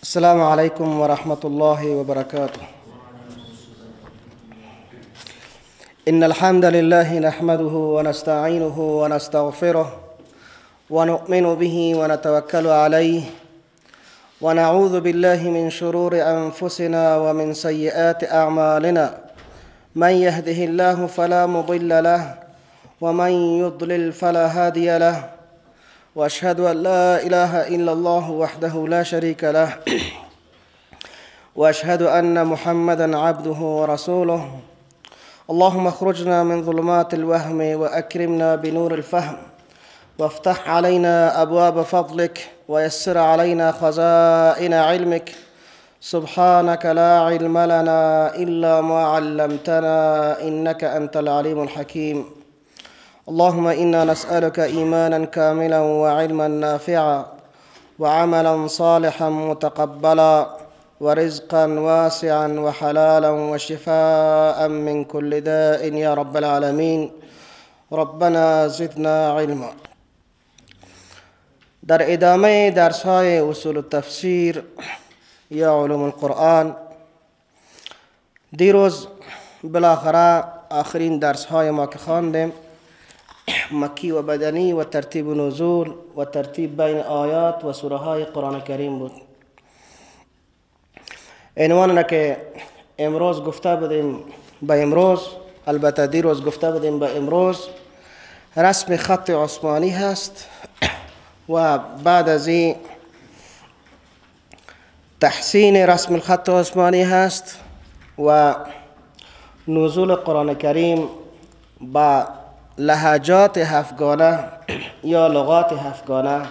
السلام عليكم ورحمة الله وبركاته. إن الحمد لله نحمده ونستعينه ونستغفره ونؤمن به ونتوكل عليه ونعوذ بالله من شرور أنفسنا ومن سيئات أعمالنا. من يهده الله فلا مضل له ومن يضلل فلا هادي له، وأشهد أن لا إله إلا الله وحده لا شريك له، وأشهد أن محمدا عبده ورسوله. اللهم اخرجنا من ظلمات الوهم وأكرمنا بنور الفهم، وافتح علينا أبواب فضلك ويسر علينا خزائن علمك. سبحانك لا علم لنا إلا ما علمتنا إنك أنت العليم الحكيم. اللهم إنا نسألك إيمانا كاملا وعلما نافعا وعملا صالحا متقبلا ورزقا واسعا وحلالا وشفاء من كل داء يا رب العالمين. ربنا زدنا علما. در ادامه درس‌های اصول التفسیر یا علوم القرآن، دیروز بالاخره آخرین درس‌های ما که خواندیم مکی و بدنی و ترتیب نزول و ترتیب بین آیات و سوره های قرآن کریم بود. عنوان که امروز گفته بودیم به امروز، البته دیروز گفته بودیم به امروز، رسم خط عثمانی هست و بعد از این تحسین رسم الخط عثمانی هست و نزول قرآن کریم با لهجات هفتگانه یا لغات هفتگانه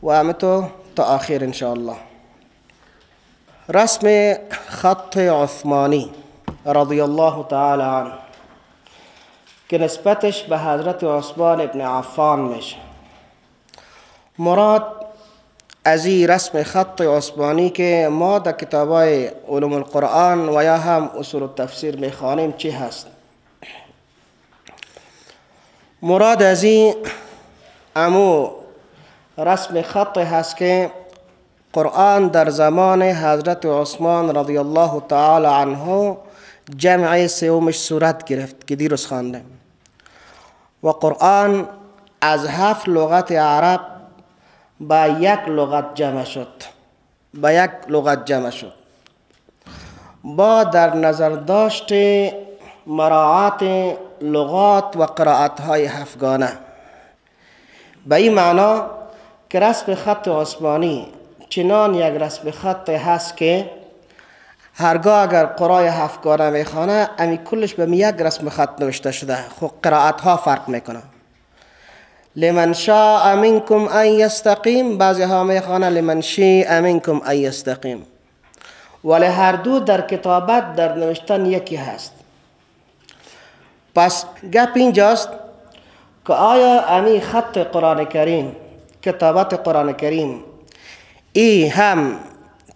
و همینطور تا آخر انشاءالله. رسم خط عثمانی رضی الله تعالی عنه که نسبتش به حضرت عثمان ابن عفان میشه. مراد از این رسم خط عثمانی که ما در کتابای علوم القرآن و یا هم اصول التفسیر میخوانیم چی هست؟ مراد از این امو رسم خط هست که قرآن در زمان حضرت عثمان رضی الله تعالی عنه جمع سومش صورت گرفت که دیروز خواندیم، و قرآن از 7 لغت عرب با یک لغت جمع شد، با یک لغت جمع شد با در نظر داشت مراعات لغات و قرائت های هفتگانه. به این معنا که رسم خط عثمانی چنان یک رسم خط هست که هرگاه اگر قرای هفتگانه میخوانه امی کلش به یک رسم خط نوشته شده، خب قرائت ها فرق میکنه. لمن شاء منکم ان یستقیم، بعضی ها میخوانه لمن شیء منکم ان یستقیم، ولی هر دو در کتابت در نوشتن یکی هست. پس گپ اینجاست که آیا امی خط قرآن کریم، کتابت قرآن کریم، ای هم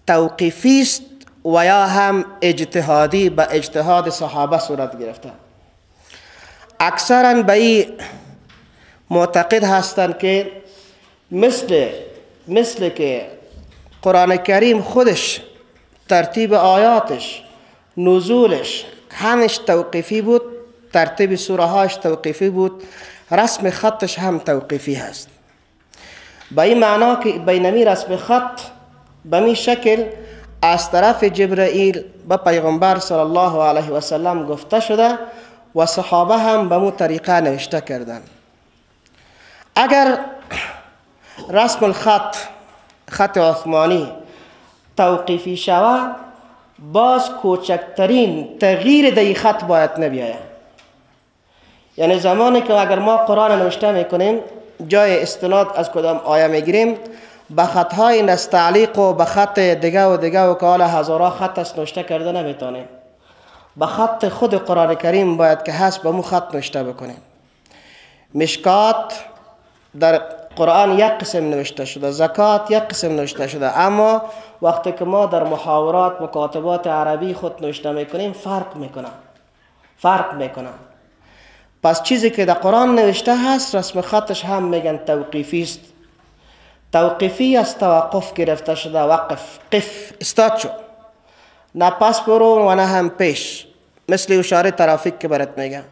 توقیفی است و یا هم اجتهادی به اجتهاد صحابه صورت گرفته؟ اکثرا به این معتقد هستند که مثل که قرآن کریم خودش ترتیب آیاتش، نزولش همش توقیفی بود، ترتیب سوره هاش توقیفی بود، رسم خطش هم توقیفی هست. به این معنا که بینمی رسم خط به می شکل از طرف جبرئیل به پیغمبر صلی الله علیه و سلم گفته شده و صحابه هم به مو طریقه نوشته کردن. اگر رسم الخط خط عثمانی توقیفی شود، باز کوچکترین تغییر در خط باید نبیاید. یعنی زمانی که اگر ما قرآن نوشته میکنیم، جای استناد از کدام آیه میگیریم، به خطهای نستعلیق و به خط دیگه و دیگه و که حالا هزارها خط است نوشته کرده نمیتونیم. به خط خود قرآن کریم باید که هست به مو خط نوشته بکنیم. مشکات در قرآن یک قسم نوشته شده، زکات یک قسم نوشته شده، اما وقتی که ما در محاورات مکاتبات عربی خود نوشته میکنیم فرق میکنه، فرق میکنه. پس چیزی که در قرآن نوشته هست رسم خطش هم میگن توقیفی است. توقیفی از توقف گرفته شده، وقف، قف، استاد شو، نه پس برو و نه هم پیش، مثل اشاره ترافیک که برات میگم.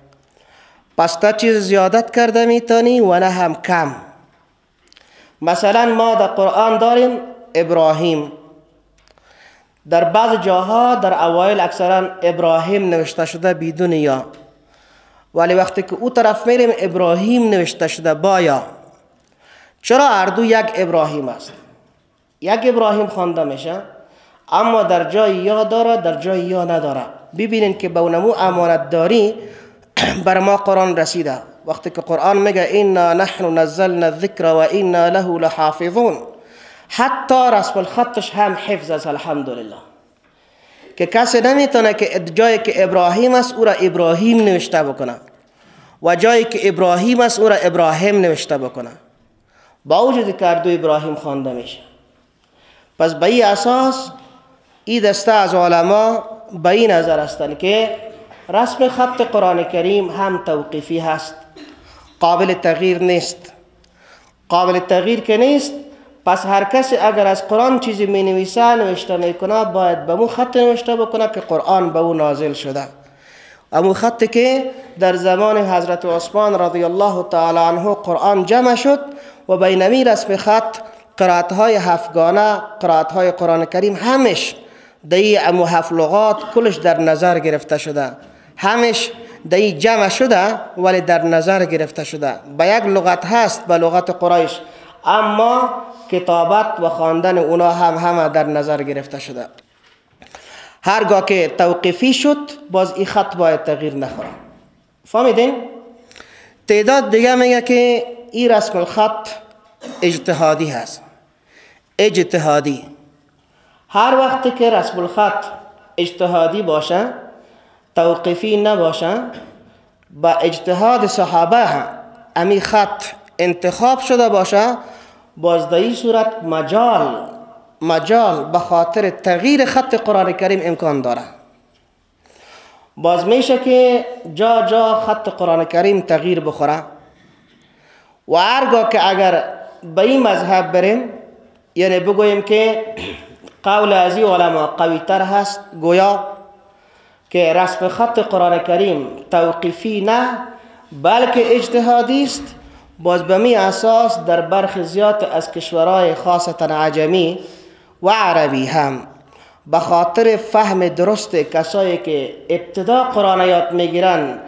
پس تا چیز زیادت کرده میتونی و نه هم کم. مثلا ما در قرآن داریم ابراهیم، در بعض جاها در اوایل اکثرا ابراهیم نوشته شده بدون یا، ولی وقتی که او طرف میریم ابراهیم نوشته شده با یا. چرا؟ هر دو یک ابراهیم است، یک ابراهیم خوانده میشه، اما در جای یا داره، در جای یا نداره. ببینین که به اونمو امانت داری بر ما قرآن رسیده. وقتی که قرآن میگه انا نحن نزلنا الذکر و انا له لحافظون، حتی رسم الخطش هم حفظ است الحمدلله، که کسی نمیتونه که جایی که ابراهیم است او را ابراهیم نوشته بکنه و جایی که ابراهیم است او را ابراهیم نوشته بکنه، با وجود که هر دو ابراهیم خوانده میشه. پس به این اساس این دسته از علما به این نظر هستند که رسم خط قرآن کریم هم توقیفی هست، قابل تغییر نیست. قابل تغییر که نیست، پس هر کسی اگر از قرآن چیزی می نویسه، نوشته میکنه، باید به مو خط نوشته بکنه که قرآن به او نازل شده. امو خط که در زمان حضرت عثمان رضی الله تعالی عنه قرآن جمع شد و بینمی رسم خط قرائت های هفتگانه، قرائت های قرآن کریم همش دی امو هفت لغات کلش در نظر گرفته شده، همش دی جمع شده ولی در نظر گرفته شده. به یک لغت هست، به لغت قریش، اما کتابت و خواندن اونا هم همه در نظر گرفته شده. هرگاه که توقیفی شد باز این خط باید تغییر نخوره. فهمیدین؟ تعداد دیگه میگه که این رسم الخط اجتهادی هست. اجتهادی، هر وقتی که رسم الخط اجتهادی باشه، توقیفی نباشه، با اجتهاد صحابه هم امی خط انتخاب شده باشه، باز در این صورت مجال به خاطر تغییر خط قرآن کریم امکان داره. باز میشه که جا جا خط قرآن کریم تغییر بخوره. و هرگاه که اگر به این مذهب بریم، یعنی بگوییم که قول از این علما قوی تر هست، گویا که رسم خط قرآن کریم توقیفی نه بلکه اجتهادی است، باز به می اساس در برخی زیاد از کشورهای خاصتا عجمی و عربی هم به خاطر فهم درست کسایی که ابتدا قرآن یاد میگیرن،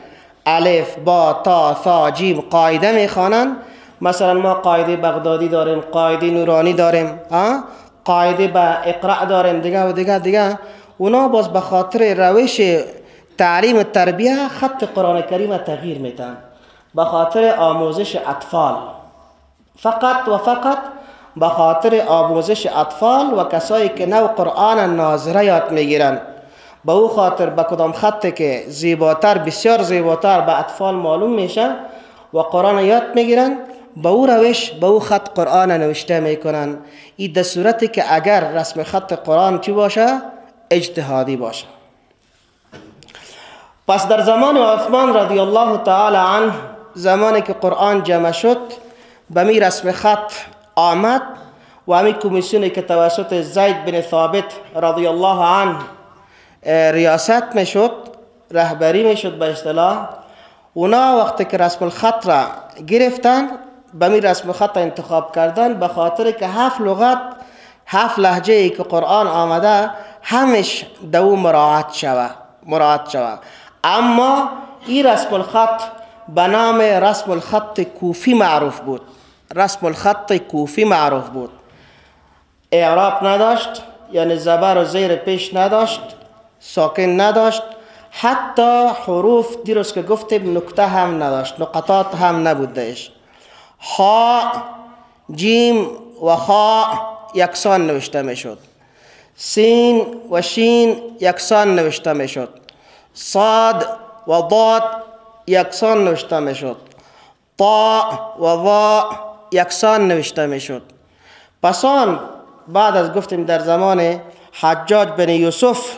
الف با تا ثا جیم قاعده میخوانن. مثلا ما قاعده بغدادی داریم، قاعده نورانی داریم، قاعده به اقرأ داریم، دیگه و دیگه دیگه. اونا باز به خاطر روش تعلیم و تربیه خط قرآن کریم تغییر میدن، به خاطر آموزش اطفال، فقط و فقط به خاطر آموزش اطفال و کسایی که نو قرآن ناظره یاد میگیرن. به او خاطر به کدام خط که زیباتر، بسیار زیباتر به اطفال معلوم میشه و قرآن یاد میگیرن، به او روش، به او خط قرآن نوشته میکنن. این در صورتی که اگر رسم خط قرآن چی باشه؟ اجتهادی باشه. پس در زمان عثمان رضی الله تعالی عنه، زمانی که قرآن جمع شد، به می رسم خط آمد و همین کمیسیونی که توسط زید بن ثابت رضی الله عنه ریاست میشد، رهبری میشد به اصطلاح، اونا وقتی که رسم الخط را گرفتن، به می رسم خط انتخاب کردن، به خاطر که هفت لغت، هفت لهجه ای که قرآن آمده همش دو مراعات شوه، مراعات شوه. اما این رسم الخط به نام رسم الخط کوفی معروف بود، رسم الخط کوفی معروف بود. اعراب نداشت، یعنی زبر و زیر پیش نداشت، ساکن نداشت، حتی حروف دیروز که گفتیم نکته هم نداشت، نقطات هم نبود داشت. خا، جیم و خا یکسان نوشته میشد، سین و شین یکسان نوشته میشد، صاد و ضاد یکسان نوشته میشد، طا و ظا یکسان نوشته میشد. پس آن بعد از گفتیم در زمان حجاج بن یوسف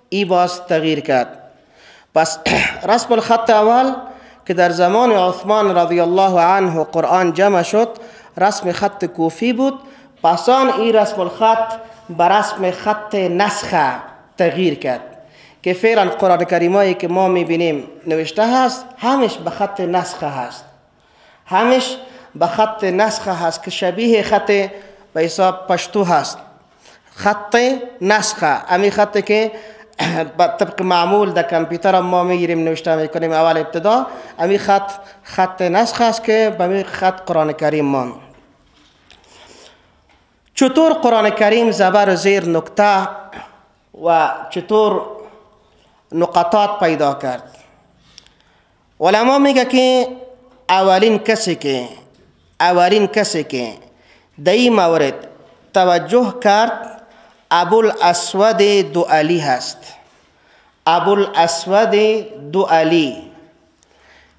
ای باز تغییر کرد. پس رسم الخط اول که در زمان عثمان رضی الله عنه قرآن جمع شد، رسم خط کوفی بود. پسان این رسم الخط به رسم خط نسخه تغییر کرد که فعلا قرآن کریمایی که ما میبینیم نوشته هست همش به خط نسخه هست، همش به خط نسخه هست که شبیه خط به حساب پشتو هست. خط نسخه امی خطی که طبق معمول در کامپیوتر ما میگیریم نوشته میکنیم اول ابتدا، امی خط خط نسخه است که به خط قرآن کریم مان. چطور قرآن کریم زبر و زیر نکته و چطور نقطات پیدا کرد؟ علما میگه که اولین کسی که در این مورد توجه کرد ابوالاسود دؤلی هست. ابوالاسود دؤلی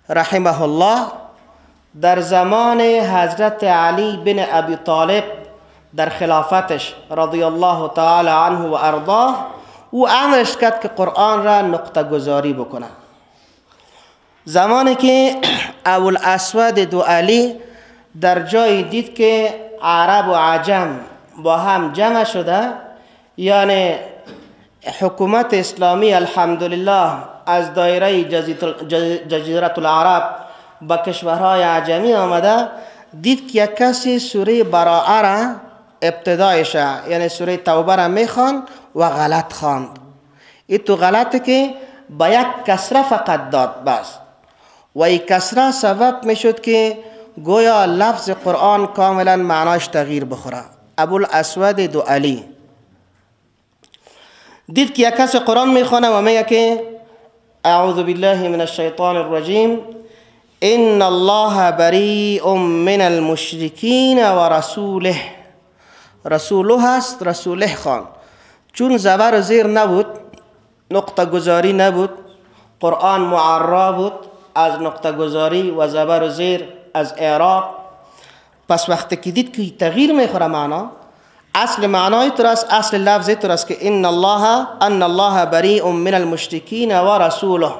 رحمه الله در زمان حضرت علی بن ابی طالب در خلافتش رضی الله تعالی عنه و ارضاه، او امرش کرد که قرآن را نقطه گذاری بکنه. زمانی که ابوالاسود دؤلی در جایی دید که عرب و عجم با هم جمع شده، یعنی حکومت اسلامی الحمدلله از دایره جزیره العرب به کشورهای عجمی آمده، دید که یک کسی سوره براءه را ابتدایش، یعنی سوره توبه را میخواند و غلط خواند. این تو غلطه که با یک کسره فقط داد بس، و این کسره سبب میشد که گویا لفظ قرآن کاملا معناش تغییر بخوره. ابوالاسود دؤلی دید که یک کس قرآن میخوانه و میگه که اعوذ بالله من الشیطان الرجیم ان الله بریء من المشرکین و رسوله. رسوله هست، رسوله خان. چون زبر و زیر نبود، نقطه گذاری نبود، قرآن معرا بود از نقطه گذاری و زبر و زیر از اعراب. پس وقتی که دید که تغییر میخوره معنا، اصل معنای تر است، اصل لفظ تر است که ان الله ان الله بریء من المشرکین و رسوله.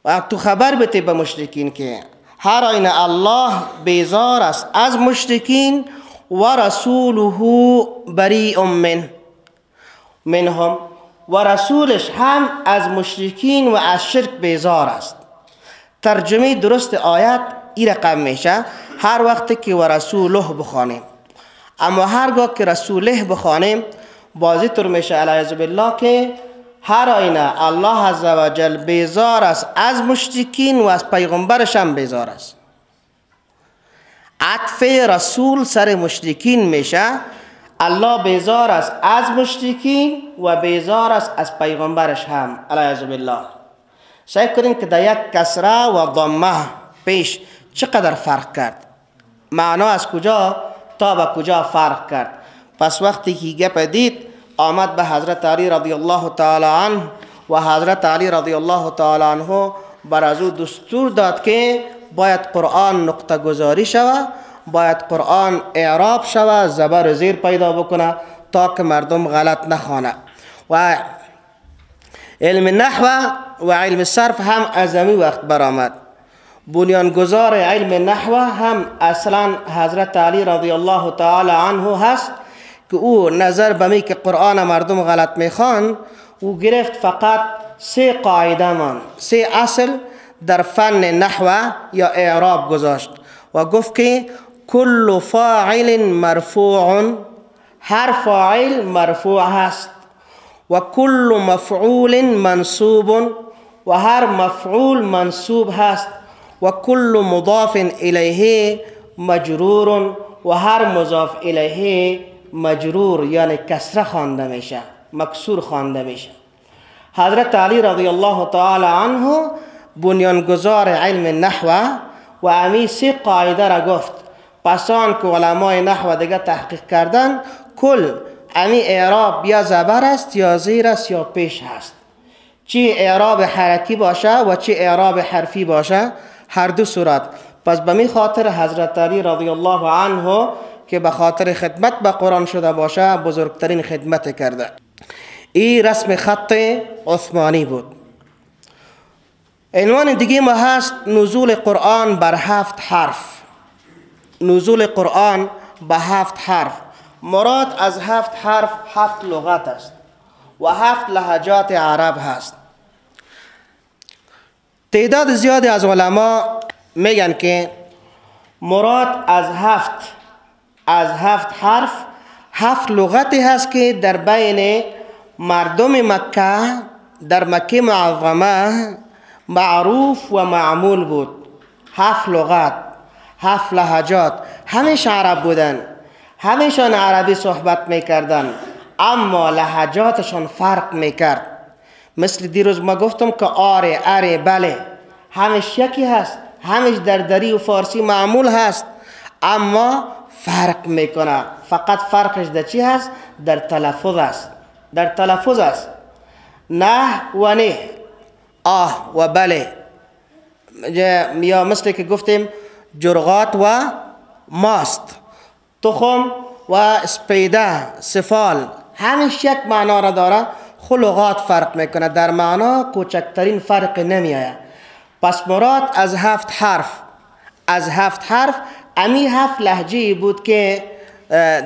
و تو خبر بده به مشرکین که هر آینه الله بیزار است از مشرکین و رسوله بریء منهم، و رسولش هم از مشرکین و از شرک بیزار است. ترجمه درست آیت این رقم میشه هر وقت که و رسوله بخوانیم. اما هرگاه که رسوله بخوانیم بازی تر میشه علیه بالله که هر آینه الله عزوجل بیزار است از مشرکین و از پیغمبرش هم بیزار است. عطف رسول سر مشرکین میشه، الله بیزار است از مشرکین و بیزار است از پیغمبرش هم علیه بالله. سعی کنیم که در یک کسره و ضمه پیش چقدر فرق کرد، معنا از کجا تا به کجا فرق کرد. پس وقتی که گپ دید آمد به حضرت علی رضی الله تعالی عنه و حضرت علی رضی الله تعالی عنه بر از او دستور داد که باید قرآن نقطه گذاری شود، باید قرآن اعراب شود، زبر زیر پیدا بکنه تا که مردم غلط نخوانه. و علم نحو و علم صرف هم از همی وقت برآمد. بنیانگذار علم نحو هم اصلا حضرت علی رضی الله تعالی عنه هست که او نظر به می که قرآن مردم غلط میخوان، او گرفت فقط سه قاعده من، سه اصل در فن نحو یا اعراب گذاشت و گفت که کل فاعل مرفوع، هر فاعل مرفوع هست، و کل مفعول منصوب، و هر مفعول منصوب هست، و کل مضاف الیه مجرور، و هر مضاف الیه مجرور، یعنی کسره خوانده میشه، مکسور خوانده میشه. حضرت علی رضی الله تعالی عنه بنیانگذار علم نحو و امی سه قاعده را گفت. پس آن که علمای نحو دیگه تحقیق کردن، کل امی اعراب یا زبر است یا زیر است یا پیش هست، چی اعراب حرکی باشه و چی اعراب حرفی باشه، هر دو صورت. پس به می خاطر حضرت علی رضی الله عنه که به خاطر خدمت به قرآن شده باشه بزرگترین خدمت کرده. این رسم خط عثمانی بود. عنوان دیگه ما هست نزول قرآن بر 7 حرف. نزول قرآن به 7 حرف. مراد از 7 حرف 7 لغت است و 7 لهجات عرب هست. تعداد زیادی از علما میگن که مراد از 7 حرف 7 لغتی هست که در بین مردم مکه، در مکه معظمه معروف و معمول بود. 7 لغت، 7 لهجات، همیشه عرب بودن، همیشان عربی صحبت میکردن، اما لهجاتشان فرق میکرد. مثل دیروز ما گفتم که آره، اره، بله، همش یکی هست، همش در دری و فارسی معمول هست، اما فرق میکنه. فقط فرقش در چی هست؟ در تلفظ است، در تلفظ است. نه و نه، آه و بله، یا مثل که گفتیم جرغات و ماست، تخم و اسپیده، سفال، همش یک معنا را داره، خو لغات فرق میکنه، در معنا کوچکترین فرق نمیآید. پس مراد از 7 حرف، از 7 حرف امی 7 لهجه بود که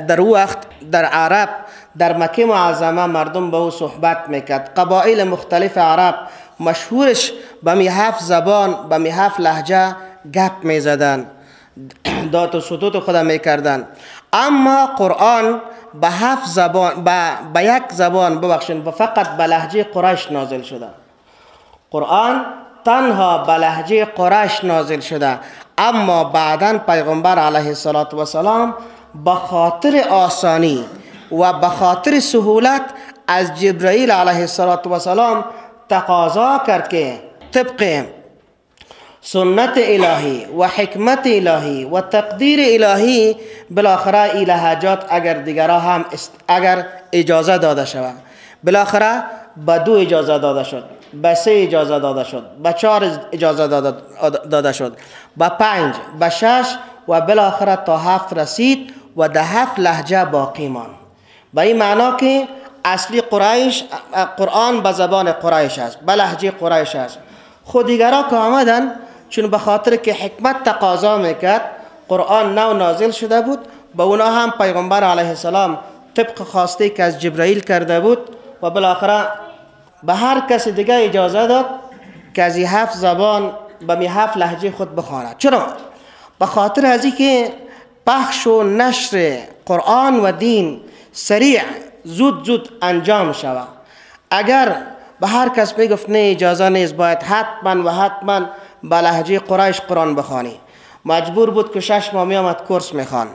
در وقت در عرب، در مکه معظمه مردم با او صحبت میکرد. قبایل مختلف عرب مشهورش به می 7 زبان، به می 7 لهجه گپ میزدن، داد و ستود خود میکردن. اما قرآن به 7 زبان، به یک زبان، ببخشید، فقط به لهجه قریش نازل شده. قرآن تنها به لهجه قریش نازل شده، اما بعداً پیغمبر علیه السلام به خاطر آسانی و به خاطر سهولت از جبرئیل علیه السلام تقاضا کرد که طبق سنت الهی و حکمت الهی و تقدیر الهی بالاخره این لهجات اگر دیگرها هم اگر اجازه داده شود، بالاخره به 2 اجازه داده شد، به 3 اجازه داده شد، به 4 اجازه داده شد، به 5، به 6 و بالاخره تا 7 رسید و ده 7 لهجه باقی ماند. به این معنا که اصلی قریش، قرآن به زبان قریش است، به لهجه قریش است. خود دیگرها که آمدن، چون به خاطر که حکمت تقاضا میکرد، قرآن نو نازل شده بود، به اونا هم پیغمبر علیه السلام طبق خواسته که از جبرئیل کرده بود و بالاخره به هر کس دیگه اجازه داد که از 7 زبان به می 7 لهجه خود بخواند. چرا؟ به خاطر از اینکه پخش و نشر قرآن و دین سریع، زود زود انجام شود. اگر به هر کس میگفت نه اجازه نیست، باید حتما و حتما به لهجه قریش قرآن بخوانی، مجبور بود که 6 ماه میآمد کورس میخوان.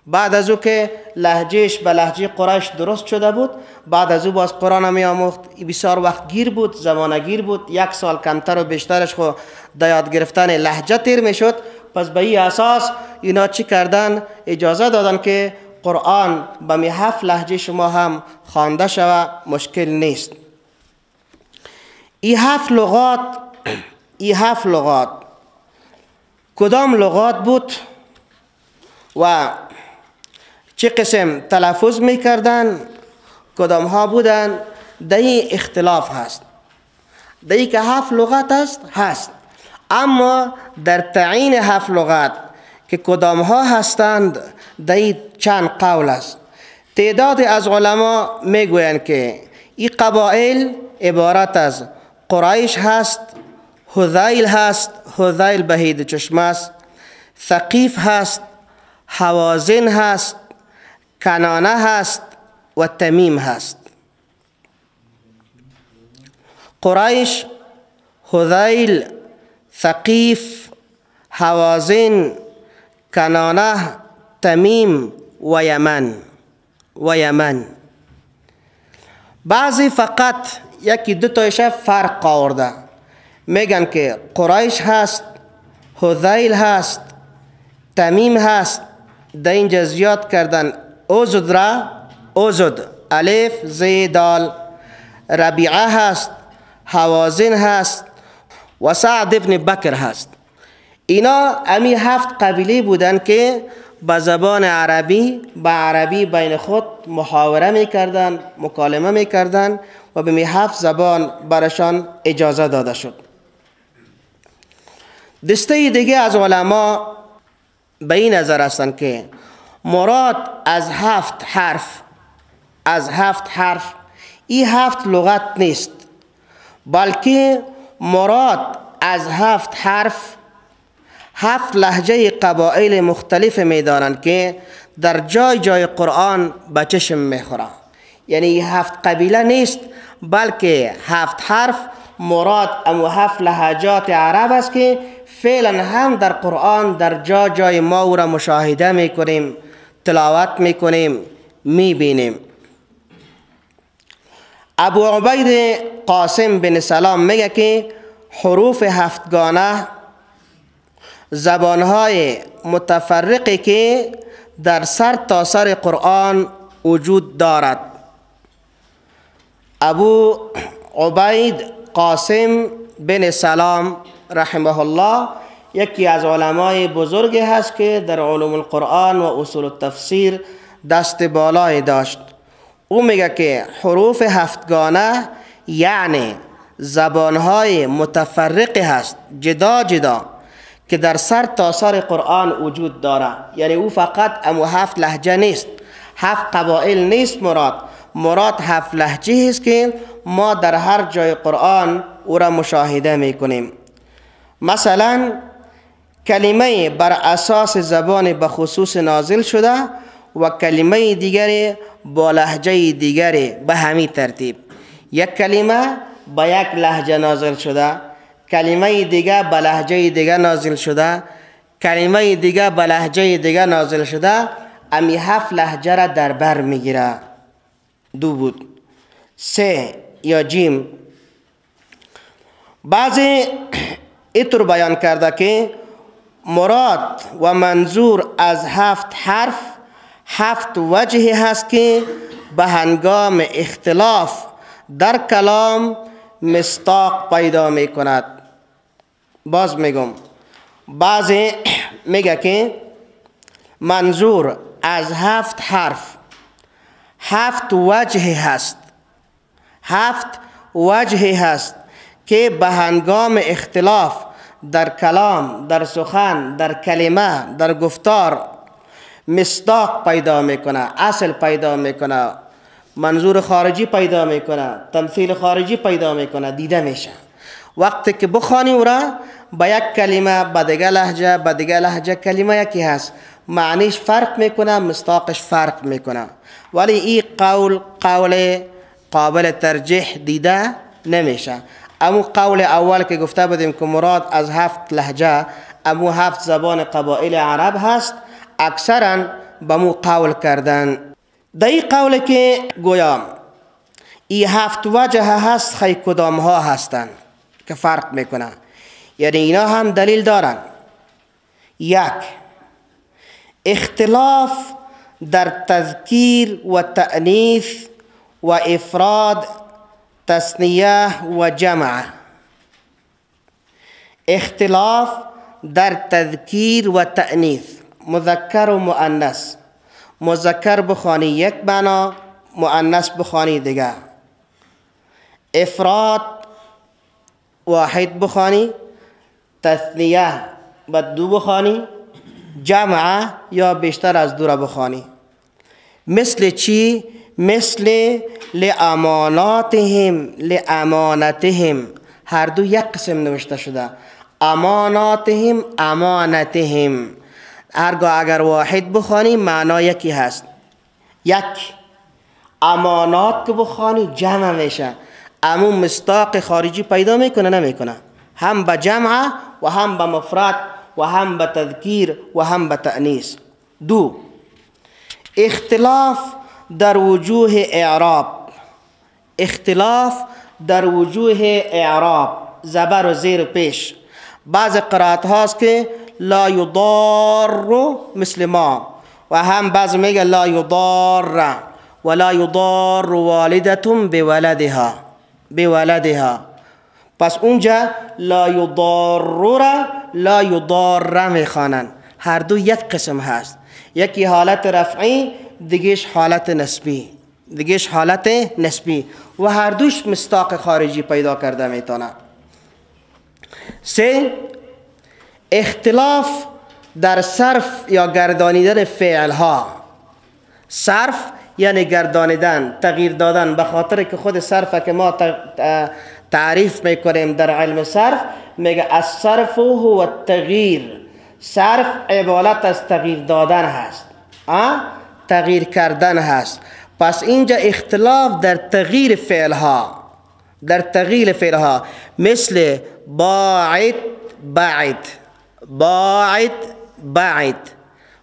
بعد از او که لهجهش به لهجه قریش درست شده بود، بعد از او باز قرآن می آموخت. بسیار وقت گیر بود، زمانه گیر بود، 1 سال کمتر و بیشترش خو در یاد گرفتن لهجه تیر میشد. پس به این اساس اینا چی کردن؟ اجازه دادن که قرآن به می 7 لهجه شما هم خوانده شوه، مشکل نیست. این 7 لغات، این 7 لغات کدام لغات بود و چه قسم تلفظ میکردن، کدام ها بودن، در این اختلاف هست. در این که 7 لغت است هست، اما در تعیین 7 لغت که کدام ها هستند در این چند قول است. تعداد از علما میگویند که این قبایل عبارت از قریش هست، هذیل هست، هذیل بهید چشم است، ثقیف هست، هوازن هست، کنانه هست و تمیم هست. قریش، هذیل، ثقیف، هوازن، کنانه، تمیم و یمن. و یمن. بعضی فقط یکی دو تایش فرق آورده، میگن که قریش هست، هذیل هست، تمیم هست. در اینجا زیاد کردن اوزد را، اوزد الف ز دال، ربیعه هست، هوازن هست و سعد ابن بکر هست. اینا امی 7 قبیله بودن که با زبان عربی، با عربی بین خود محاوره میکردن، مکالمه میکردن و به می 7 زبان برشان اجازه داده شد. دسته دیگه از علما به این نظر هستند که مراد از 7 حرف، از 7 حرف این 7 لغت نیست، بلکه مراد از 7 حرف 7 لهجه قبایل مختلف میدانند که در جای جای قرآن به چشم میخوره. یعنی 7 قبیله نیست، بلکه 7 حرف مراد امو 7 لهجات عرب است که فعلا هم در قرآن در جای جای ما او را مشاهده میکنیم، تلاوت میکنیم، میبینیم. ابو عبید قاسم بن سلام میگه که حروف هفتگانه زبانهای متفرقی که در سر تا سر قرآن وجود دارد. ابو عبید قاسم بن سلام رحمه الله یکی از علمای بزرگی هست که در علوم القرآن و اصول التفسیر دست بالای داشت. او میگه که حروف هفتگانه یعنی زبانهای متفرقی هست، جدا جدا، که در سر تا سر قرآن وجود داره. یعنی او فقط امو 7 لهجه نیست، 7 قبایل نیست، مراد 7 لهجه است که ما در هر جای قرآن او را مشاهده میکنیم. مثلا کلمه بر اساس زبان بخصوص نازل شده و کلمه دیگری با لهجه دیگری، به همین ترتیب یک کلمه با یک لهجه نازل شده، کلمه دیگه به لهجه دیگه نازل شده، کلمه دیگه به لهجه دیگه نازل شده، امی 7 لهجه را در بر میگیره. 2 بود. 3 یا جیم. بعضی اینطور بیان کرده که مراد و منظور از 7 حرف 7 وجه هست که به هنگام اختلاف در کلام مصداق پیدا می کند. باز میگم، بعضی میگه که منظور از 7 حرف 7 وجه هست، 7 وجه هست که به هنگام اختلاف در کلام، در سخن، در کلمه، در گفتار مصداق پیدا میکنه، اصل پیدا میکنه، منظور خارجی پیدا میکنه، تمثیل خارجی پیدا میکنه، دیده میشه. وقتی که بخوانی او را با یک کلمه با دیگه لهجه، با دیگه لهجه، کلمه یکی هست، معنیش فرق میکنه، مصداقش فرق میکنه. ولی این قول قول قابل ترجیح دیده نمیشه. امو قول اول که گفته بودیم که مراد از 7 لهجه امو 7 زبان قبایل عرب هست، اکثرا به مو قول کردن. در این قول که گویا ای 7 وجه هست، خی کدام ها هستن که فرق میکنه، یعنی اینا هم دلیل دارن. 1، اختلاف در تذکیر و تأنیث و افراد، تثنیه و جمع. اختلاف در تذکیر و تأنیث، مذکر و مؤنث. مذکر بخوانی یک معنا، مؤنث بخوانی دیگه. افراد واحد بخوانی، تثنیه به 2 بخوانی، جمع یا بیشتر از 2 را بخوانی. مثل چی؟ مثل لاماناتهم، لامانتهم، هر دو یک قسم نوشته شده، اماناتهم، امانتهم. هرگاه اگر واحد بخوانی معنا یکی هست، یک. امانات که بخوانی جمع میشه، امو مصداق خارجی پیدا میکنه نمیکنه، هم به جمع و هم به مفرد و هم به تذکیر و هم به تأنیث. 2، اختلاف در وجوه اعراب. اختلاف در وجوه اعراب، زبر و زیر پیش. بعض قرائت هاست که لا یضار مثل ما، و هم بعض میگه لا یضار ولا یضار والدة بولدها، بولدها. پس اونجا لا یضار را لا یضار میخوانن. هر دو یک قسم هست، یکی حالت رفعی، دیگهش حالت نسبی، دیگهش حالت نسبی، و هر دوش مصداق خارجی پیدا کرده میتونه. 3، اختلاف در صرف یا گردانیدن فعل ها. صرف یعنی گردانیدن، تغییر دادن، به خاطر که خود صرف که ما تعریف میکنیم در علم صرف، میگه الصرف هو التغییر. صرف عبارت از تغییر دادن هست، تغییر کردن هست. پس اینجا اختلاف در تغییر فعل ها، در تغییر فعل ها، مثل باعد بعد، باعد بعد،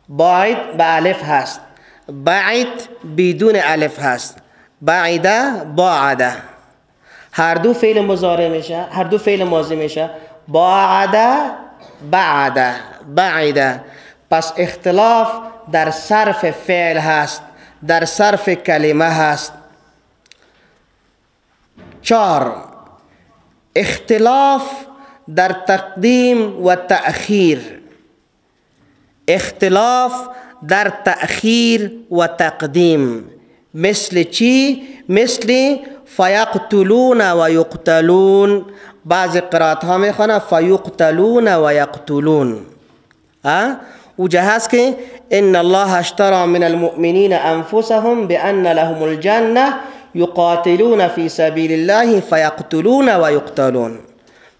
باعد به الف هست، بعد بدون الف هست، بعده باعده، هر دو فعل مضارع میشه، هر دو فعل ماضی میشه، باعده بعده بعده. پس اختلاف در صرف فعل هست، در صرف کلمه هست. 4، اختلاف در تقدیم و تأخیر. اختلاف در تأخیر و تقدیم، مثل چی؟ مثل فیقتلون و یقتلون. بعض قرائت ها میخوانه فیقتلون و یقتلون. و جهاز که ان الله اشترى من المؤمنین انفسهم بان لهم الجنه یقاتلون فی سبیل الله فیقتلون و یقتلون.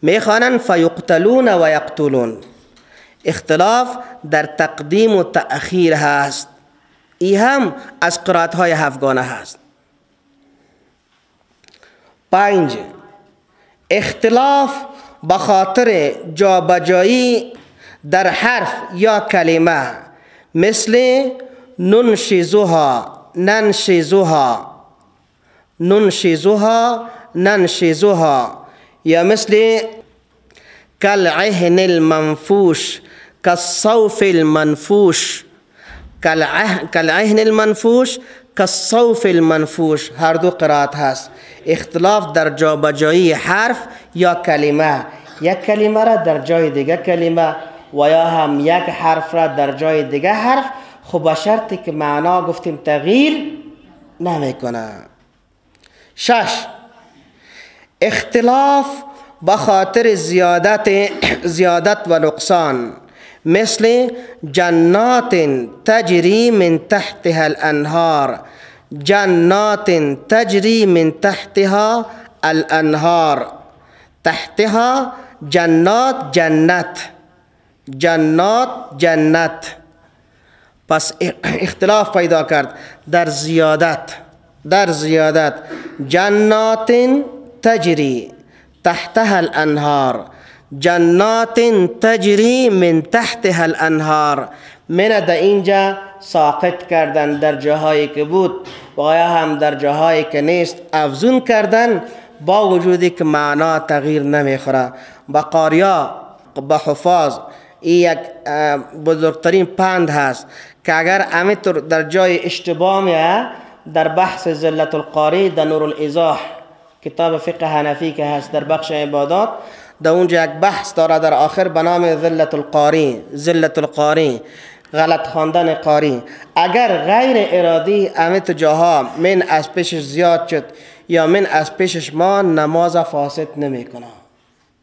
میخوانن فیقتلون و یقتلون. اختلاف در تقدیم و تأخیر هست. ای هم از قرائت های هفتگانه هست. 5، اختلاف به خاطر جابجایی در حرف یا کلمه، مثل ننشزها ننشزها، ننشزها ننشزها، یا مثل كالعهن المنفوش كالصوف المنفوش، كالعهن المنفوش كالصوف المنفوش. هر دو قرائت هست. اختلاف در جابجایی حرف یا کلمه، یک کلمه را در جای دیگه کلمه و یا هم یک حرف را در جای دیگه حرف، خب به شرطی که معنا گفتیم تغییر نمیکنه. 6، اختلاف به خاطر زیادت و نقصان، مثل جنات تجری من تحتها الانهار، جنات تجری من تحتها الانهار. تحتها جنات جنت، جنات جنت. پس اختلاف پیدا کرد در زیادت، در زیادت. جنات تجری تحتها الانهار، جنات تجری من تحتها الانهار. من در اینجا ساقط کردن در جاهایی که بود و یا هم در جاهایی که نیست افزون کردن، با وجودی که معنا تغییر نمیخوره. با قاریا، با حفاظ، این یک بزرگترین پند هست که اگر امیتر در جای اشتباه میه، در بحث ذلت القاری در نور الایضاح کتاب فقه حنفی که هست در بخش عبادات، در اونجا یک بحث داره در آخر به نام ذلت القاری، ذلت القاری، غلط خواندن قاری. اگر غیر ارادی امیت جاها من از پیشش زیاد شد یا من از پیشش ما، نماز فاسد نمیکنه،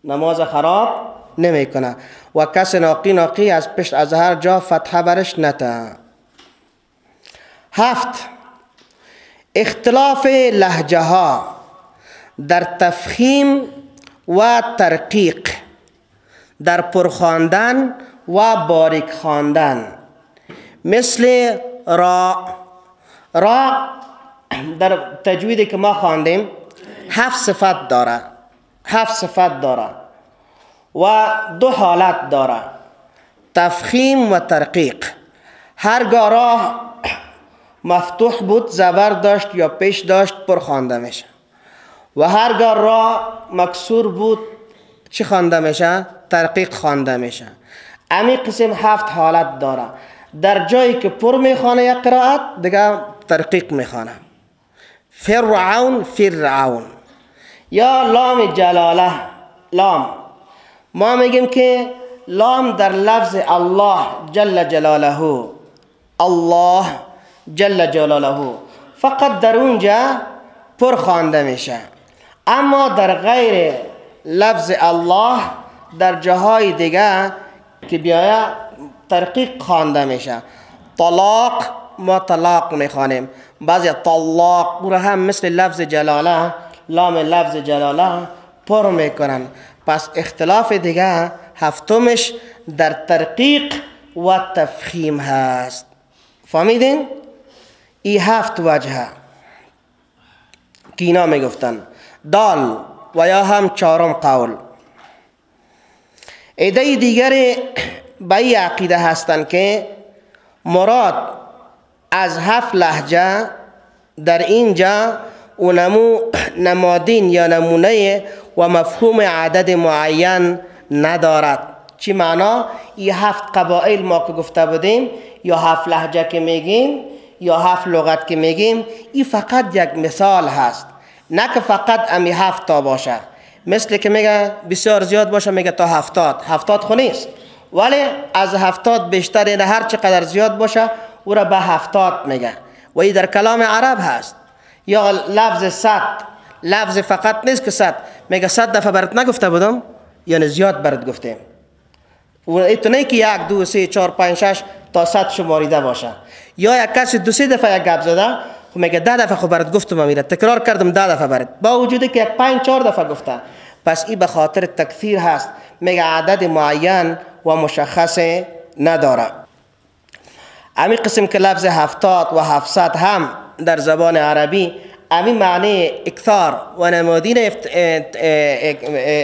نماز خراب نمیکنه و کس ناقی ناقی از پشت از هر جا فتحه برش نته. 7، اختلاف لهجه ها در تفخیم و ترقیق، در پرخواندن و باریک خواندن، مثل را. را در تجویدی که ما خواندیم 7 صفت داره، 7 صفت داره و 2 حالت داره، تفخیم و ترقیق. هرگاه راه مفتوح بود، زبر داشت یا پیش داشت، پر خوانده میشه، و هرگاه را مکسور بود چی خوانده میشه؟ ترقیق خوانده میشه. امی قسم 7 حالت داره. در جایی که پر میخوانه یک قرائت، دیگه ترقیق میخوانه، فرعون فرعون. یا لام جلاله، لام ما میگیم که لام در لفظ الله جل جلاله، الله جل جلاله، فقط در اونجا پر خوانده میشه، اما در غیر لفظ الله در جاهای دیگه که بیاید ترقیق خوانده میشه. طلاق ما طلاق میخوانیم، بعضی طلاق او را هم مثل لفظ جلاله، لام لفظ جلاله پر میکنن. پس اختلاف دیگه هفتمش در ترقیق و تفخیم هست. فهمیدین؟ ای هفت وجهه که اینا میگفتن. دال و یا هم چهارم قول. عده دیگر به این عقیده هستند که مراد از هفت لهجه در اینجا اونمو نمادین یا نمونه و مفهوم عدد معین ندارد. چی معنا؟ این هفت قبایل ما که گفته بودیم، یا هفت لهجه که میگیم، یا هفت لغت که میگیم، این فقط یک مثال هست، نه که فقط امی هفت تا باشه. مثل که میگه بسیار زیاد باشه، میگه تا 70. 70 خو نیست، ولی از 70 بیشتر، نه هر چقدر زیاد باشه او را به 70 میگه. و این در کلام عرب هست. یا لفظ 100، لفظ فقط نیست که 100، میگه 100 دفعه برات نگفته بودم، یعنی زیاد برات گفتیم. و ایتو نه که 1 2 3 4 5 6 تا 100 شماریده باشه. یا یک کسی 2 3 دفعه یک گپ زده، خب میگه 10 دفعه خب برات گفتم، میره تکرار کردم 10 دفعه برات، با وجودی که 5 4 دفعه گفته. پس این به خاطر تکثیر هست، میگه عدد معین و مشخص نداره. امی قسم که لفظ 70 و 700 هم در زبان عربی امی معنی اکثار و نمادین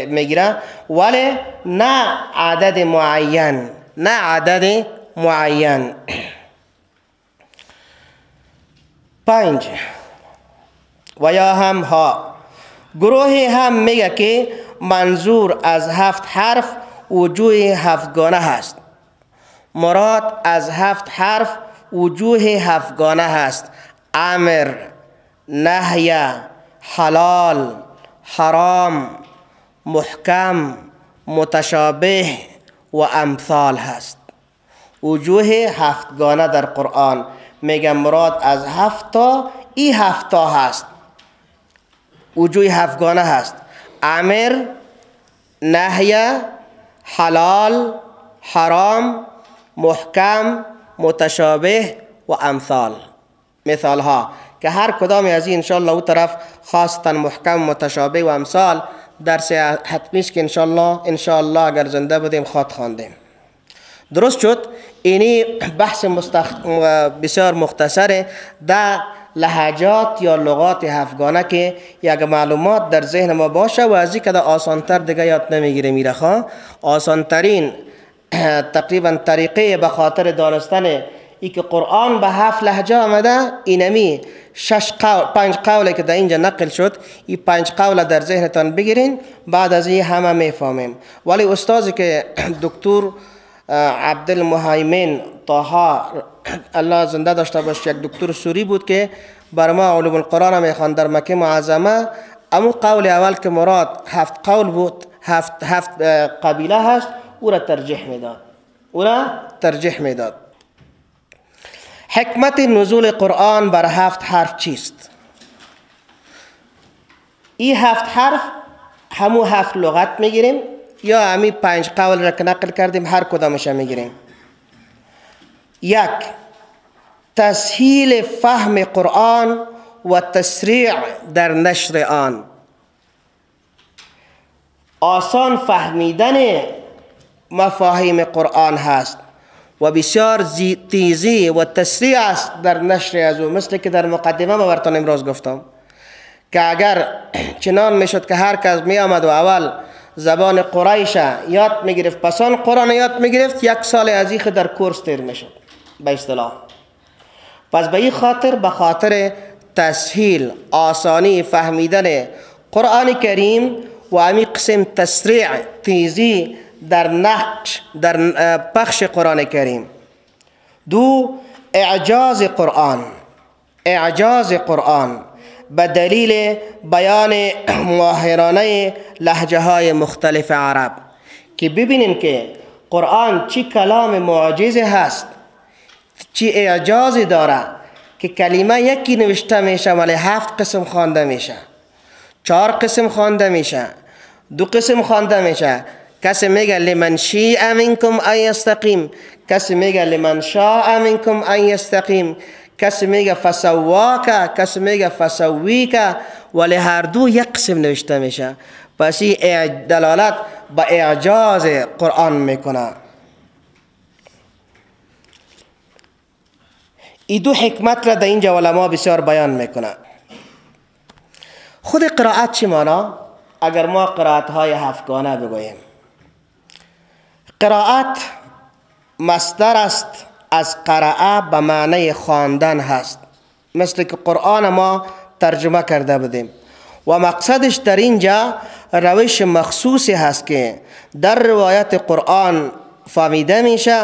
میگیره، ولی نه عدد معین، نه عدد معین. 5 و یا هم ها. گروهی هم میگه که منظور از هفت حرف وجوه هفتگانه هست. مراد از هفت حرف وجوه هفتگانه هست: امر، نهی، حلال، حرام، محکم، متشابه و امثال هست. وجوه هفتگانه در قرآن میگه مراد از هفت تا ای هفت تا هست. وجوه هفتگانه هست: امر، نهی، حلال، حرام، محکم، متشابه و امثال. مثال ها که هر کدام از این انشالله او طرف خاصتا محکم، متشابه و امثال درس حتمی است که انشالله اگر زنده بودیم خواد خواندیم. درست شد؟ اینی بحث بسیار مختصره در لهجات یا لغات هفتگانه که یک معلومات در ذهن ما باشه و از این که آسانتر دیگه یاد نمیگیره میره. خواه آسانترین تقریبا طریقه به خاطر دانستن ای که قرآن به هفت لهجه آمده، اینمی 5 قوله که در اینجا نقل شد، این 5 قوله در ذهنتان بگیرین، بعد از این همه میفهمیم. ولی استادی که دکتر عبدالمهیمن طه الله زنده داشته باشه، یک دکتر سوری بود که بر ما علوم القرآن میخوان در مکه معظمه، امو قول اول که مراد هفت قول بود، هفت قبیله هست، او را ترجیح میداد، او را ترجیح میداد. حکمت نزول قرآن بر هفت حرف چیست؟ این هفت حرف همو هفت لغت میگیریم یا همی 5 قول را که نقل کردیم هر کدامش میگیریم. 1، تسهیل فهم قرآن و تسریع در نشر آن. آسان فهمیدن مفاهیم قرآن هست و بسیار تیزی و تسریع است در نشر از او، مثل که در مقدمه ما براتون امروز گفتم که اگر چنان میشد که هر کس می آمد و اول زبان قریش یاد میگرفت پسان قرآن یاد میگرفت، یک سال از این در کورس تیر میشد به اصطلاح. پس به این خاطر، به خاطر تسهیل آسانی فهمیدن قرآن کریم و امی قسم تسریع تیزی در نقش در پخش قرآن کریم. 2، اعجاز قرآن. اعجاز قرآن به دلیل بیان ماهرانه لهجه های مختلف عرب، که ببینین که قرآن چی کلام معجزه هست، چی اعجازی داره که کلمه یکی نوشته میشه ولی 7 قسم خوانده میشه، 4 قسم خوانده میشه، 2 قسم خوانده میشه. کسی میگه لمن شیء منکم ان یستقیم، کسی میگه لمن شاء منکم ان یستقیم، کسی میگه فسواک، کسی میگه فسویک، ولی هر دو یک قسم نوشته میشه. پس این دلالت به اعجاز قرآن میکنه. این دو حکمت را در اینجا علما بسیار بیان میکنه. خود قرائت چی معنا؟ اگر ما قرائت های هفتگانه بگوییم، قرائت مصدر است از قرأ، به معنی خواندن هست، مثل که قرآن ما ترجمه کرده بودیم، و مقصدش در اینجا روش مخصوصی هست که در روایت قرآن فهمیده میشه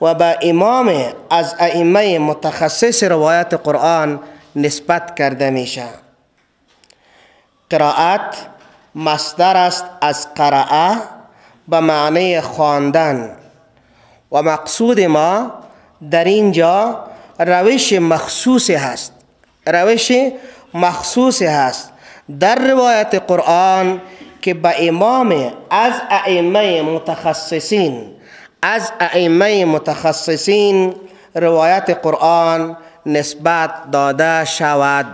و به امام از ائمه متخصص روایت قرآن نسبت کرده میشه. قرائت مصدر است از قرأ به معنی خواندن، و مقصود ما در اینجا روش مخصوصی هست، روش مخصوصی هست در روایت قرآن که به امام از ائمه متخصصین، از ائمه متخصصین روایت قرآن نسبت داده شود،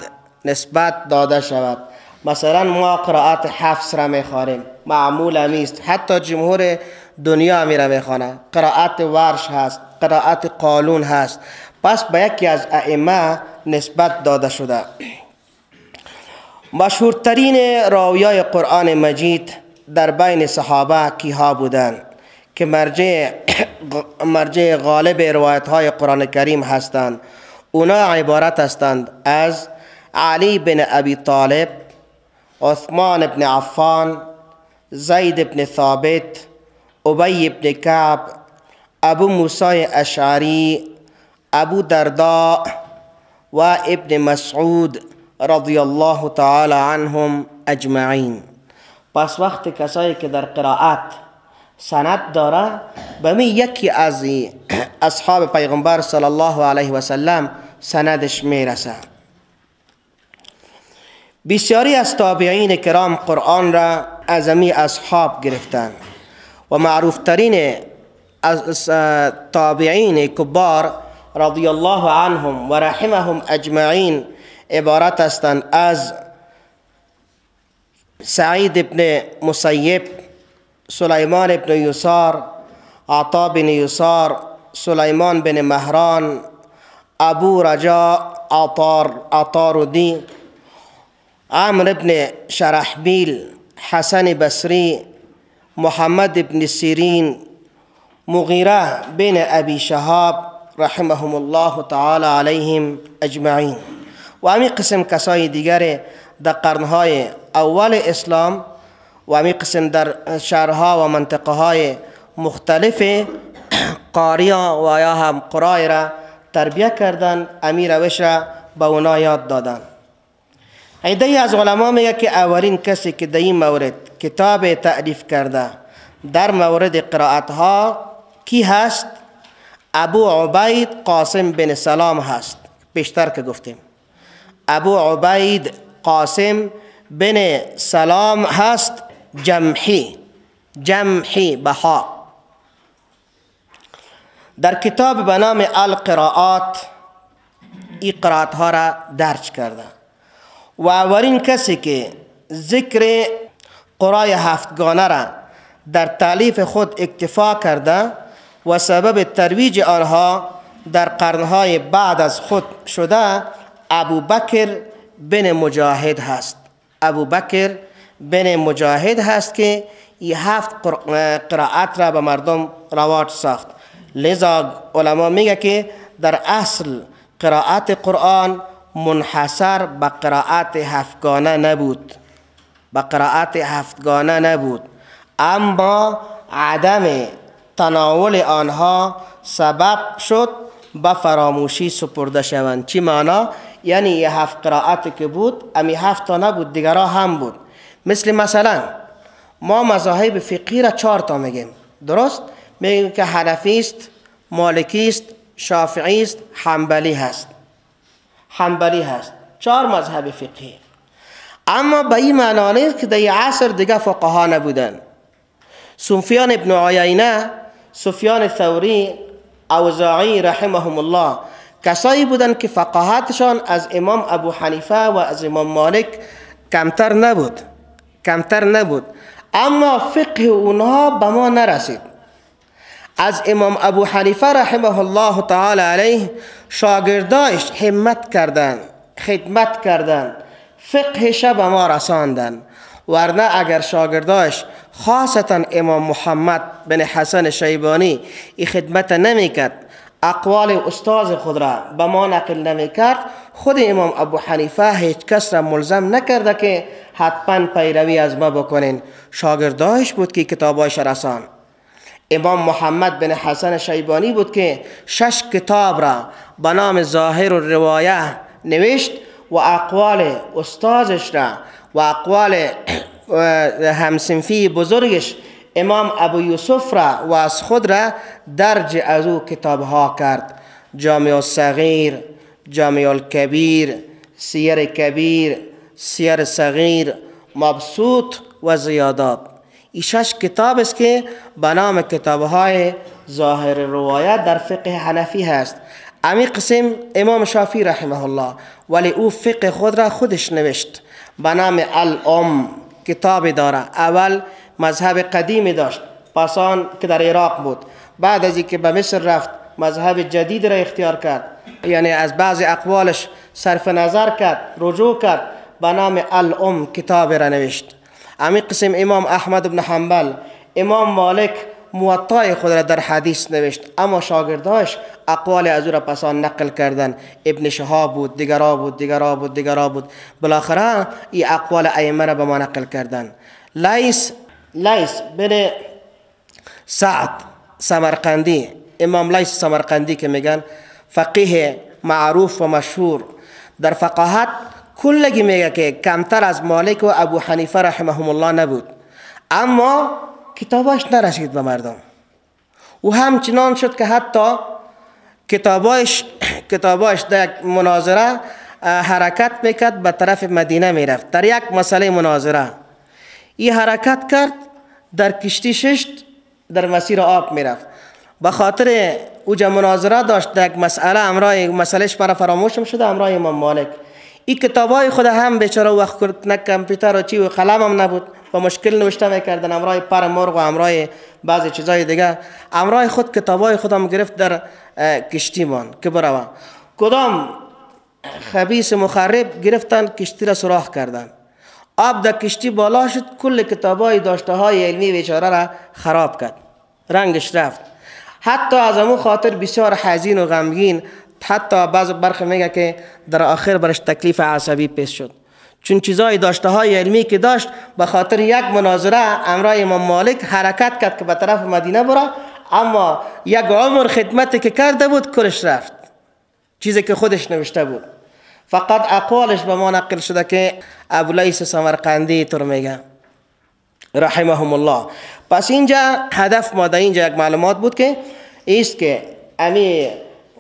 نسبت داده شود. مثلا ما قرائت حفص را میخوانیم، معمول نیست، حتی جمهور دنیا می را میخوانه. قرائت ورش هست، قرائت قالون هست، پس به یکی از ائمه نسبت داده شده. مشهورترین راویای قرآن مجید در بین صحابه کیها بودند که مرجع غالب روایت های قرآن کریم هستند؟ اونا عبارت هستند از علی بن ابی طالب، عثمان بن عفان، زید بن ثابت، ابی بن کعب، ابو موسی اشعری، ابو درداء و ابن مسعود رضی الله تعالی عنهم اجمعین. پس وقت کسایی که در قرائت سند داره، به می یکی از اصحاب پیغمبر صلی الله علیه و سلم سندش میرسه. بسیاری از تابعین کرام قرآن را از امی اصحاب گرفتند و معروفترین از تابعین کبار رضی الله عنهم و رحمهم اجمعین عبارت هستند از سعید ابن مسیب، سلیمان ابن یسار، عطا بن یسار، سلیمان بن مهران، ابو رجاء عطاردی، عمرو ابن شرحبیل، حسن بصری، محمد ابن سیرین، مغیره بن ابی شهاب رحمهم الله تعالی علیهم اجمعین. و همین قسم کسای دیگر در قرنهای اول اسلام و همین قسم در شهرها و منطقه های مختلف قاریا و یا هم قرای را تربیه کردن، امیر روش را به اونا یاد دادن. عده از علما میگه که اولین کسی که در این مورد کتاب تألیف کرده در مورد قرائت ها کی هست؟ ابو عبید قاسم بن سلام هست. بیشتر که گفتیم ابو عبید قاسم بن سلام هست، جمحی، جمحی بها. در کتاب به نام القراءات این قرائت ها را درج کرده و اولین کسی که ذکر قرای هفتگانه را در تالیف خود اکتفا کرده و سبب ترویج آنها در قرنهای بعد از خود شده ابوبکر بن مجاهد هست. ابوبکر بن مجاهد هست که این هفت قرائت را به مردم رواج ساخت. لذا علما میگه که در اصل قرائت قرآن منحصر به قرائت هفتگانه نبود، به قرائت هفتگانه نبود، اما عدم تناول آنها سبب شد به فراموشی سپرده شوند. چی معنا؟ یعنی یه هفت قرائت که بود امی هفت تا نبود، دیگرها هم بود. مثلا ما مذاهب فقهی را 4 تا میگیم، درست؟ میگیم که حنفی است، مالکی است، شافعی است، حنبلی هست. حنبلی هست، 4 مذهب فقهی. اما به این معنا نیست که در عصر دیگه فقها نبودن. سفیان ابن عیینه، سفیان ثوری، اوزاعی رحمهم الله کسایی بودند که فقاهتشان از امام ابو حنیفه و از امام مالک کمتر نبود، کمتر نبود، اما فقه اونها به ما نرسید. از امام ابو حنیفه رحمه الله تعالی علیه شاگردایش همت کردند، خدمت کردند، فقهش به ما رساندند. ورنه اگر شاگردایش خاصتا امام محمد بن حسن شیبانی این خدمت نمیکرد، اقوال استاد خود را به ما نقل نمیکرد، خود امام ابو حنیفه هیچ کس را ملزم نکرده که حتما پیروی از ما بکنین. شاگردایش بود که کتابایش رسان. امام محمد بن حسن شیبانی بود که 6 کتاب را به نام ظاهر الروایه نوشت و اقوال استادش را و اقوال همصنفی بزرگش امام ابو یوسف را و از خود را درج از او کتابها کرد. جامع الصغیر، جامع الکبیر، سیر کبیر، سیر صغیر، مبسوط و زیادات. این 6 کتاب است که به نام کتابهای ظاهر روایت در فقه حنفی هست. امی قسم امام شافعی رحمه الله، ولی او فقه خود را خودش نوشت به نام الام کتاب داره. اول مذهب قدیمی داشت، پسان که در عراق بود، بعد از اینکه به مصر رفت مذهب جدید را اختیار کرد، یعنی از بعض اقوالش صرف نظر کرد، رجوع کرد، به نام الام کتاب را نوشت. امی قسم امام احمد بن حنبل، امام مالک موطای خود را در حدیث نوشت، اما شاگرداش اقوال از او را پسان نقل کردن. ابن شهاب بود، دیگرا بود، دیگرا بود، دیگرا بود، بالاخره این اقوال ائمه را به ما نقل کردن. لیث بن سعد سمرقندی، امام لیث سمرقندی که میگن فقیه معروف و مشهور در فقاهت، کلگی میگه که کمتر از مالک و ابو حنیفه رحمهم الله نبود، اما کتاباش نرسید به مردم. او همچنان شد که حتی کتاباش در یک مناظره حرکت میکرد، به طرف مدینه میرفت در یک مسئله مناظره. این حرکت کرد، در کشتی ششت، در مسیر آب میرفت. به خاطر اوجا مناظره داشت در یک مسئله، امرای مسئلهش برای فراموشم شده، امرای امام مالک. این کتابای خود هم بیچاره وقت نه کامپیوتر و چی و قلم هم نبود، با مشکل نوشته میکردن، امرای پر مرغ و امرای بعضی چیزای دیگه. امرای خود کتابای خودم گرفت در کشتی مان که بروم. کدام خبیث مخرب گرفتن کشتی را سوراخ کردن، آب در کشتی بالا شد، کل کتابای داشته های علمی بیچاره را خراب کرد، رنگش رفت. حتی از امو خاطر بسیار حزین و غمگین، حتی بعض برخی میگه که در آخر برش تکلیف عصبی پیش شد، چون چیزای داشته های علمی که داشت به خاطر یک مناظره امرای امام مالک حرکت کرد که به طرف مدینه بره، اما یک عمر خدمتی که کرده بود کلش رفت، چیزی که خودش نوشته بود. فقط اقوالش به ما نقل شده که ابولیث سمرقندی طور میگه رحمهم الله. پس اینجا هدف ما در اینجا یک معلومات بود که ایست که امی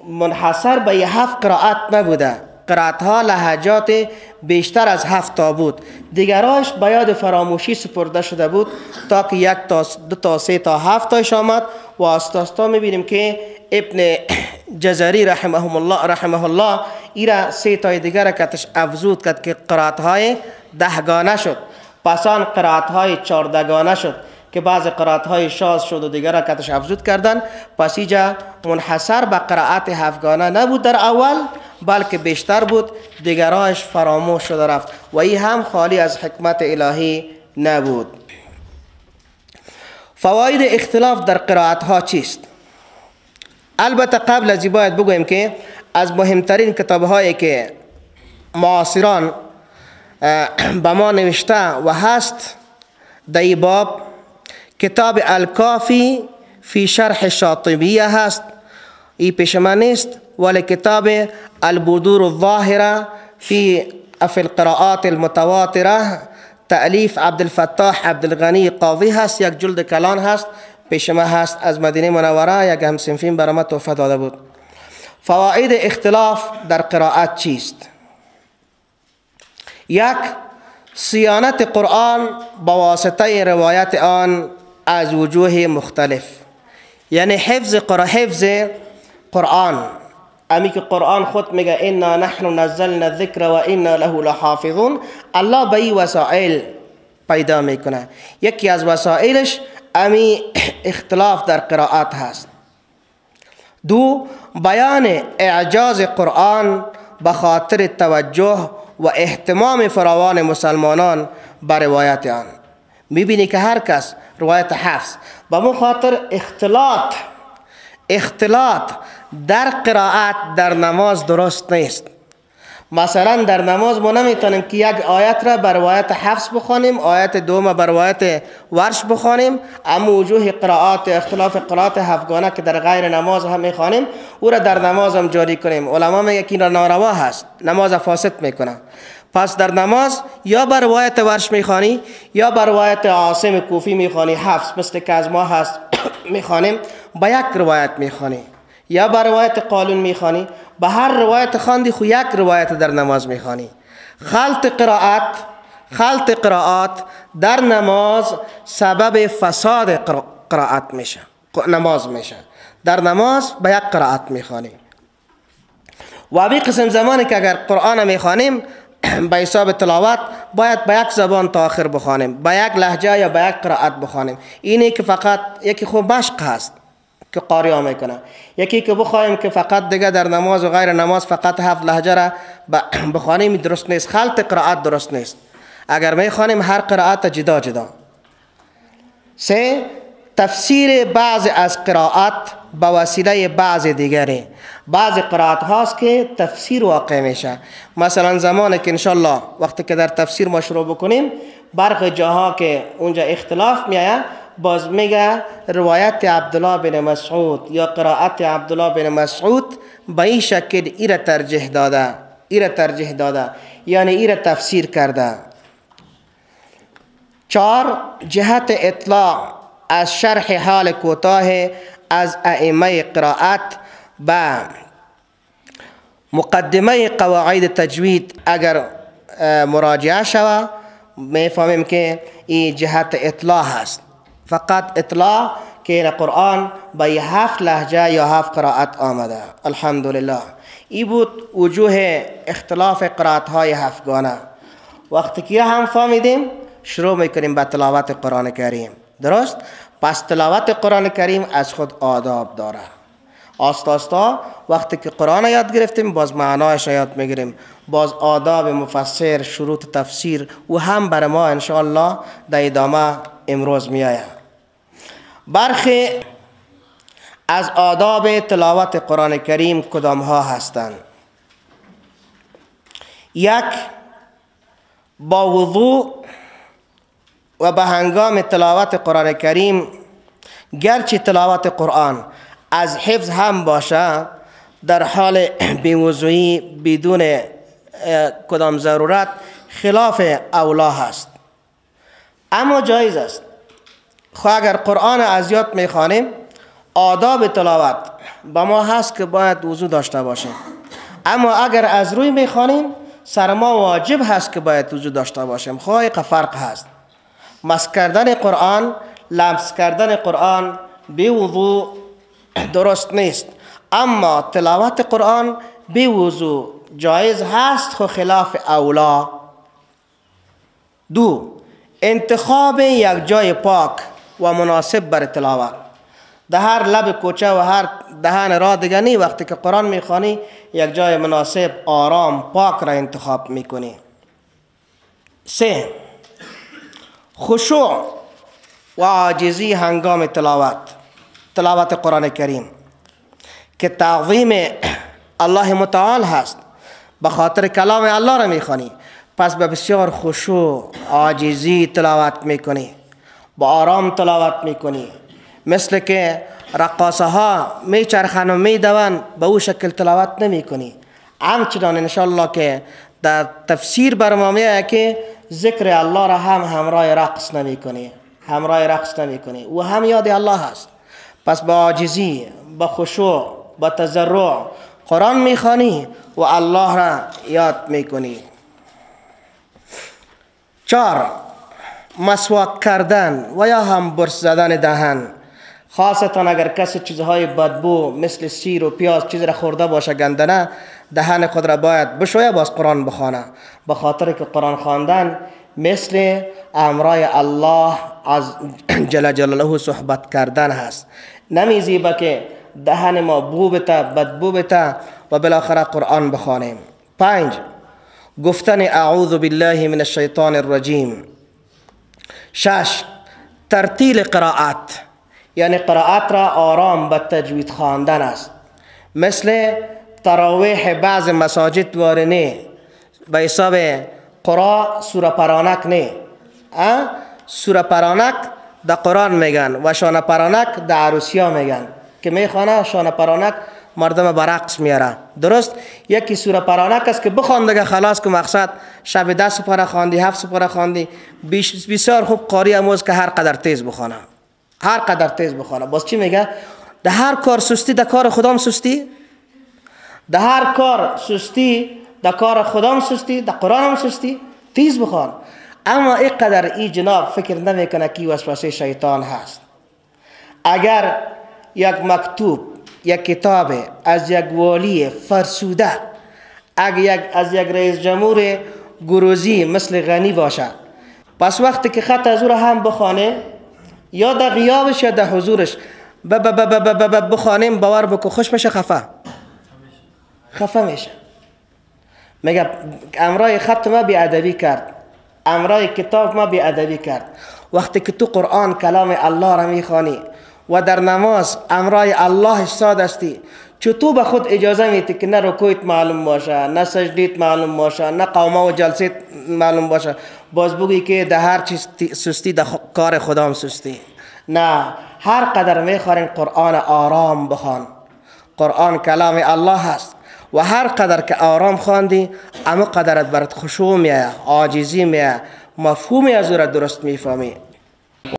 منحصر به 7 قرائت نبوده، قرائت ها لهجات بیشتر از 7 تا بود، دیگراش به یاد فراموشی سپرده شده بود تا که 1 تا 2 تا 3 تا 7 تایش آمد. و آستا آستا میبینیم که ابن جزری رحمه الله ایرا 3 تای دیگر را کتش افزود کرد که قرائت های 10 گانه شد. پس آن قرائت های 14 گانه شد که بعض قرائت های شاذ شد و دیگر را کتش افزود کردن. پس اینجا منحصر به قرائت 7 گانه نبود در اول، بلکه بیشتر بود، دیگرایش فراموش شده رفت و این هم خالی از حکمت الهی نبود. فواید اختلاف در قرائت ها چیست؟ البته قبل از این باید بگوییم که از مهمترین کتاب هایی که معاصران به ما نوشته و هست در این باب، کتاب الکافی فی شرح شاطبیه هست، ای پیش من نیست، ولی کتاب البدور الظاهره فی القراءات المتواتره تألیف عبدالفتاح عبدالغنی قاضی هست، یک جلد کلان هست، پیش ما هست، از مدینه منوره یک همصنفین برای ما تحفه داده بود. فواید اختلاف در قرائت چیست؟ یک، صیانت قرآن با واسطه روایت آن از وجوه مختلف، یعنی حفظ قرآن، حفظ قرآن، امی که قرآن خود میگه انا نحن نزلنا الذکر و انا له لحافظون، الله به این وسایل پیدا میکنه. یکی از وسایلش امی اختلاف در قرائت هست. دو، بیان اعجاز قرآن به خاطر توجه و اهتمام فراوان مسلمانان به روایت آن. میبینی که هر کس روایت حفظ به مو خاطر اختلاط در قرائت در نماز درست نیست. مثلا در نماز ما نمیتونیم که یک آیت را بر روایت حفظ بخوانیم، آیت دوم بر روایت ورش بخوانیم، اما وجوه قرائات اختلاف قرائات هفتگانه که در غیر نماز هم میخوانیم او را در نماز هم جاری کنیم. علما میگه که این را ناروا هست، نماز فاسد میکنه. پس در نماز یا بر روایت ورش میخوانی یا بر روایت عاصم کوفی میخوانی، حفظ مثل که از ما هست میخوانیم، با یک روایت میخوانی، یا بر روایت قالون میخوانی، به هر روایت خواندی خو یک روایت در نماز میخوانی. خلط قرائت در نماز سبب فساد قرائت میشه، نماز میشه. در نماز به یک قرائت میخوانی. و به قسم زمانی که اگر قرآن میخوانیم به حساب تلاوت باید به یک زبان تا آخر بخوانیم، به یک لهجه یا به یک قرائت بخوانیم. اینه که فقط یکی خوب مشق هست که قاری ها میکنه، یکی که بخوایم که فقط دیگه در نماز و غیر نماز فقط هفت لهجه را بخوانیم درست نیست. خلط قرائت درست نیست. اگر میخوانیم هر قرائت جدا جدا. سه، تفسیر بعض از قرائت به وسیله بعض دیگری. بعض قرائت هاست که تفسیر واقع میشه. مثلا زمانی که انشالله وقتی که در تفسیر ما شروع بکنیم، برخی جاها که اونجا اختلاف میآید، باز میگه روایت عبدالله بن مسعود یا قرائت عبدالله بن مسعود به این شکل ایره ترجیح داده، ایره ترجیح داده، یعنی ایره تفسیر کرده. چهار، جهت اطلاع از شرح حال کوتاه از ائمه قرائت به مقدمه قواعد تجوید اگر مراجعه شود میفهمیم که این جهت اطلاع هست. فقط اطلاع که قرآن به هفت لهجه یا هفت قرائت آمده. الحمدلله. ای بود وجوه اختلاف قرائت های هفتگانه. وقتی که هم فهمیدیم شروع میکنیم به تلاوت قرآن کریم. درست؟ پس تلاوت قرآن کریم از خود آداب داره. آستا آستا وقتی که قرآن یاد گرفتیم باز معنایش یاد میگیریم، باز آداب مفسر، شروط تفسیر و هم بر ما انشاءالله در ادامه امروز میآید. برخی از آداب تلاوت قرآن کریم کدام ها هستند؟ یک، با وضوع و به هنگام تلاوت قرآن کریم، گرچه تلاوت قرآن از حفظ هم باشه، در حال بی‌وضوعی بدون کدام ضرورت خلاف اولا هست، اما جایز است. خب اگر قرآن از یاد میخوانیم، آداب تلاوت با ما هست که باید وضو داشته باشیم، اما اگر از روی میخوانیم سر ما واجب هست که باید وضو داشته باشیم. خب فرق هست. مس کردن قرآن، لمس کردن قرآن بی وضو درست نیست، اما تلاوت قرآن بی وضو جایز هست، خو خلاف اولا. دو، انتخاب یک جای پاک و مناسب بر تلاوت. در هر لب کوچه و هر دهن راه دیگه نی، وقتی که قرآن میخوانی یک جای مناسب، آرام، پاک را انتخاب میکنی. سه، خشوع و عاجزی هنگام تلاوت قرآن کریم که تعظیم الله متعال هست، به خاطر کلام الله را میخوانی، پس به بسیار خشوع، عاجزی تلاوت میکنی، با آرام تلاوت میکنی، مثل که رقاصه ها میچرخن و میدون به او شکل تلاوت نمیکنی. همچنان انشالله که در تفسیر بر ما میآید که ذکر الله را هم همراه رقص نمیکنی، همراه رقص نمیکنی و هم یاد الله هست. پس با عاجزی، با خشوع، با تضرع قرآن میخوانی و الله را یاد میکنی. چهار، مسواک کردن و یا هم برس زدن دهن، خاصتا اگر کسی چیزهای بدبو مثل سیر و پیاز چیز را خورده باشه گندنه، دهن خود را باید بشویه باز قرآن بخوانه، به خاطر که قرآن خواندن مثل امرای الله از جل جلاله صحبت کردن هست. نمیزیبه که دهن ما بو بته، بدبو بته و بالاخره قرآن بخوانیم. 5، گفتن اعوذ بالله من الشیطان الرجیم. 6، ترتیل قرائت، یعنی قرائت را آرام به تجوید خواندن است. مثل تراویح بعض مساجد واره نه، به حساب قرا سوره پرانک نه، سوره پرانک در قرآن میگن و شانه پرانک در عروسیا میگن که میخوانه شانه پرانک مردم به رقص میاره. درست یکی سوره پرانک است که بخوان دیگه خلاص که مقصد شب 10 سپاره خواندی، 7 سپاره خواندی، بسیار خوب قاری اموز که هر قدر تیز بخوانه، هر قدر تیز بخوانه. باز چی میگه؟ در هر کار سستی در کار خدام سستی، در هر کار سستی در کار خدام سستی، در قرآن هم سستی، تیز بخوان. اما اینقدر ای جناب فکر نمیکنه که وسوسه شیطان هست. اگر یک مکتوب، یک کتاب از یک والی فرسوده، اگر از یک رئیس جمهور گروزی مثل غنی باشه، پس وقتی که خط از او را هم بخوانه یا در غیابش یا در حضورش بخوانیم، باور بکن خوش میشه، خفه خفه میشه. میگه امرای خط ما بی ادبی کرد، امرای کتاب ما بی ادبی کرد. وقتی که تو قرآن کلام الله را میخوانی و در نماز امرای الله ساد هستی، چطور به خود اجازه میتی که نه رکوعت معلوم باشه، نه سجدیت معلوم باشه، نه قومه و جلسیت معلوم باشه، باز بگی که در هر چیز سستی، در کار خدام سستی؟ نه، هر قدر میخوارین قرآن آرام بخوان. قرآن کلام الله هست و هر قدر که آرام خواندی، اما قدرت برات خشوع میایه، عاجزی میایه، مفهومی از او را درست میفهمی.